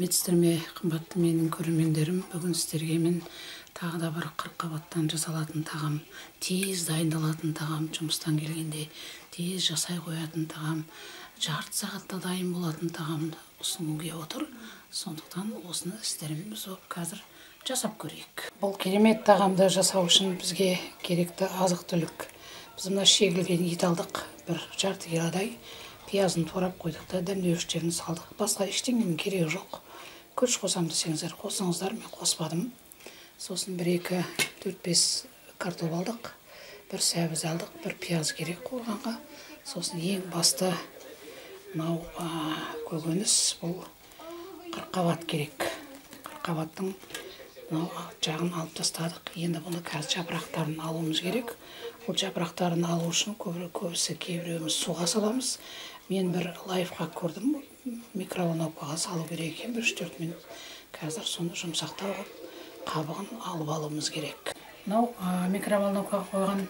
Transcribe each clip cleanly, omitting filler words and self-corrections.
Сәлеметсіздер ме, қымбатты менің көрермендерім. Бүгін сіздерге мен тағы да бір қырыққабаттан жасалатын тағам, тез дайындалатын тағам, жұмыстан келгенде тез жасай қоятын тағам, жарты сағатта дайын болатын тағамды ұсынғым келіп отыр. Сондықтан осыны сіздермен біз қазір жасап көрейік. Бұл керемет тағамды жасау үшін бізге керекті азық-түлік. Біз мына шегілген ет алдық, бір жарты килодай. Пиязын турап қойдық та, дәмдеуіштерін салдық. Басқа ештеңенің керегі жоқ. Күріш қосам десеңіздер қосыңыздар, мен қоспадым. Сосын 1-2, 4-5 картоп алдық, бір сәбіз алдық, бір пияз керек қуырғанға. Сосын ең басты мынау көкөніс, бұл қырыққабат керек. Қырыққабаттың мынау жағын алып тастадық. Енді бұны қазір жапырақтарын алуымыз керек. Ол жапырақтарын алу үшін көбісі кейбіреуіміз суға саламыз. Мен бір лайфхак көрдім, микроволновкаға салу керек екен 1-3 минут. Қазір соны жұмсақтау қылып қабығын алып алуымыз керек. Мынау микроволновкаға қойған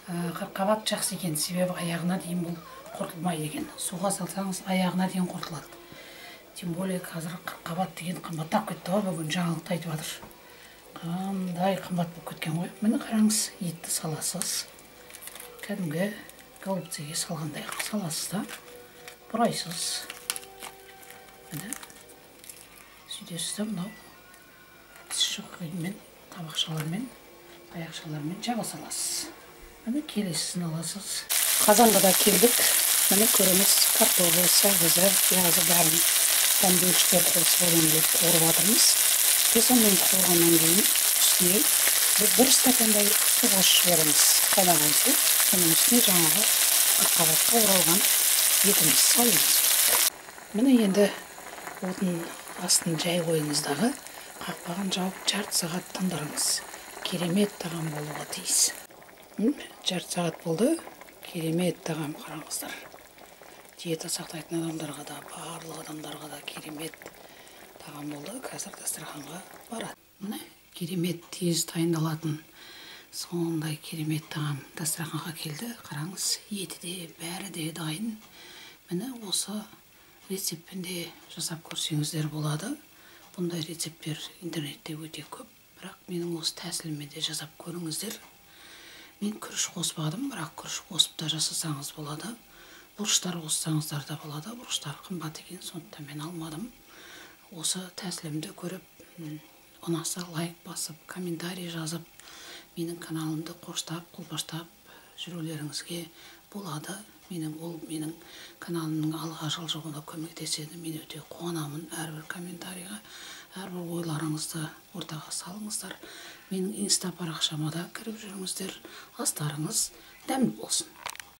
қырыққабат жақсы екен, себебі аяғына дейін бұл құртылмайды екен. Суға салсаңыз аяғына дейін құртылады. Тем более қазір қырыққабат деген қымбаттап кетті ғой, бүгін жаңалықта айтып жатыр. Қандай қымбат болып кеткен ғой. Міне қараңыз, етті саласыз. Кәдімгі голубцеге салғандай саласыз да, бұрайсыз. Міне сөйтесіз де, мынау тіс жоқ табақшалармен, таяқшалармен жаба саласыз. Міне келесісін аласыз. Қазанға да келдік. Міне көреміз, картобы, сәбізі, пиязы бәрін дәмдеуіштер қосып әдемілеп қуырып жатырмыз. 5-10 минут қуырғаннан кейін үстіне бір стакандай су қосып жібереміз. Қайнаған су, соның үстіне жаңағы қырыққабатқа оралған етімізді салуымыз керек. Міне енді отын астын жай қойыңыз дағы, қақпағын жауып жарты сағат тындырыңыз. Керемет тағам болуға тиіс. Жарты сағат болды. Керемет тағам, қараңыздар. Диета сақтайтын адамдарға да, барлық адамдарға да керемет тағам болды. Қазір дастарханға барады. Міне керемет тез дайындалатын сондай керемет тағам дастарханға келді. Қараңыз, еті де, бәрі де дайын. Міне осы рецептпен де жасап көрсеңіздер болады. Бұндай рецепттер интернетте өте көп, бірақ менің осы тәсіліме де жасап көріңіздер. Мен күріш қоспадым, бірақ күріш қосып та жасасаңыз болады. Бұрыштар қоссаңыздар да болады. Бұрыштар қымбат екен, сондықтан мен алмадым. Осы тәсілімді көріп, ұнаса лайк басып, комментарий жазып, менің каналымды қоштап, қолпаштап жүрулеріңізге болады. Менің каналымның алға жылжуына көмектеседі. Мен өте қуанамын әрбір комментарийға, әрбір ойларыңызды ортаға салыңыздар. Менің инста парақшама да кіріп жүріңіздер. Астарыңыз дәмді болсын.